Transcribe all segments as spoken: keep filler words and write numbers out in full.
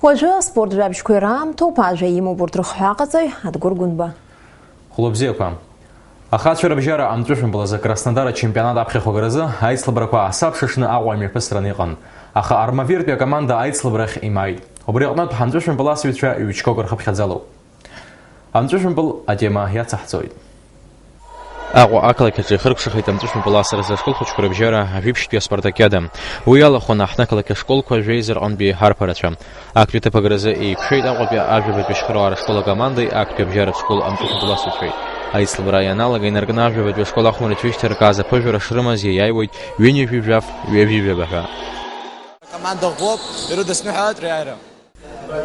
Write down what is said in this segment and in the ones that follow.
Уажәы аспорт жәабжьқәа ираамҭоуп, ажәа имоуп урҭ рыхҳәааҟаҵаҩ Адгәыр Гәынба. Хәлыбзиақәа. Ахацәа рыбжьара амҵәышәмпыл азы Краснодар ачемпионат аԥхьахәагаразы аицлабрақәа асабша аҽны Аҟәа имҩаԥысраны иҟан. Аха Армавиртәи акоманда аицлабрахь имааит. Убри аҟнытә ҳамҵәышәмпыласҩцәа ҩ-чкок рхыԥхьаӡалоуп. Амҵәышәмпыл атема иацаҳҵоит. Аҟәа ақалақь аҿы ихыркәшахеит амҵәышәмпыл асразы ашколхәыҷқәа рыбжьара ажәибжьтәи аспартакиада. Уи иалахәын аҳҭнықалақь ашколқәа жәеиза рҟынтәи арԥарацәа. Актәи аҭыԥ агразы еиқәшәеит Аҟәатәи ажәабатәи ашьхаруаа рышкол акомандеи актәи абжьаратә школ амҵәышәмпыласҩцәеи. Аицлабра ианалага инаркны ажәабатәи ашкол ахәмарыцәа ишьҭаркааз аԥыжәара шрымаз иаиааиуеит ҩынҩажәи жәаф ҩажәи жәаба ҳәа. Акоманда ӷәӷәоуп, ирыдысныҳәалеит риааира.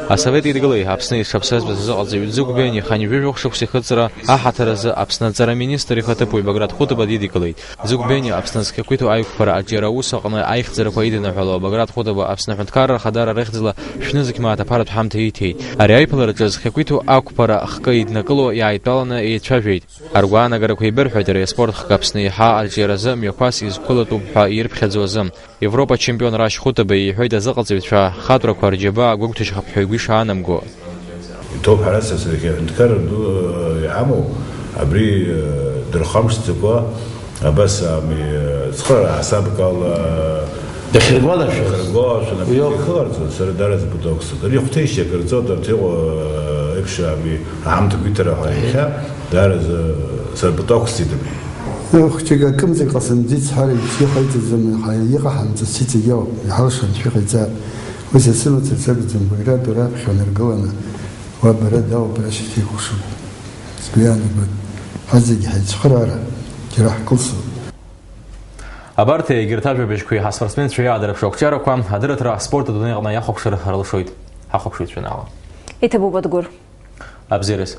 Асовет Еидгылеи Аԥсни зҽаԥсазтәыз азыҟаҵаҩ Ӡыгә Бениа хынҩажәи жәохә шықәса ихыҵра аҳаҭыр азы Аԥсны аҵара аминистр ихаҭыԥуаҩ Баграт Хәытба дидикылеит. Ӡыгә Бениа Аԥсны зхақәиҭу аиқәԥара аҿиара аусаҟны аихьӡарақәа идынаҳәало Баграт Хәытба Аԥсны аҳәынҭқарра ахадара рыхьӡала шәнызқь мааҭ аԥаратә ҳамҭа иҭеит. Ари аиԥылараҿы зхақәиҭу ақәԥара хкы иднакыло иааидтәаланы еицәажәеит. Аргәаанагарақәа еибырҳәоит ари аспорт хкы Аԥсны еиҳа арҿиаразы мҩақәас изқәылатәуп ҳәа ирԥхьаӡо азы. Европа чемпион Рашь Хәытба иҳәеит азыҟаҵаҩцәа хатәрақәа рџьабаа гәыгәҭажьхап ҳәа игәы ишаанамго. Иҭоуп ҳәарас, саргьы аҳәынҭқарра ду иҳамоу, абри дырхамԥшӡакәа, абас ами, цхыраара ҳасабк ала дахьыргәалашәаз. Дахьыргәалашәан, абри Иоуп. Ихыларҵо, сара даараӡа патоксуп. Ари ихәҭеишьа акырҵоит, арҭ иҟоу еиԥш ами, аҳамҭақәа иҭара ҳәа иахьа, даараӡа сара патоксит абри. Хәыҷык акымзар ҟасымҵеит сҳәар, иҟаиҵаӡом, иҟаҳамҵац иҵегь ауп, иҳалшо анцәа иҟаиҵа. Уи са сымацара сакәӡам, Баграт уара аԥхьа унаргыланы, уа бара дауп, рашьа шәеихәаԥшуп. Сгәы иаанагоит, ҳазегь ҳаицхыраара џьара ҳкылсуеит. Абарҭ егьырҭ ажәабжьқәеи ҳаспортсменцәа иаадырԥшуа ақәҿиарақәа адырраҭара аспорт адунеи аҟны иахәаԥшыр рылшоит ҳахәаԥшыҩцәа наала. Иҭабуп, Адгәыр. Абзиараз.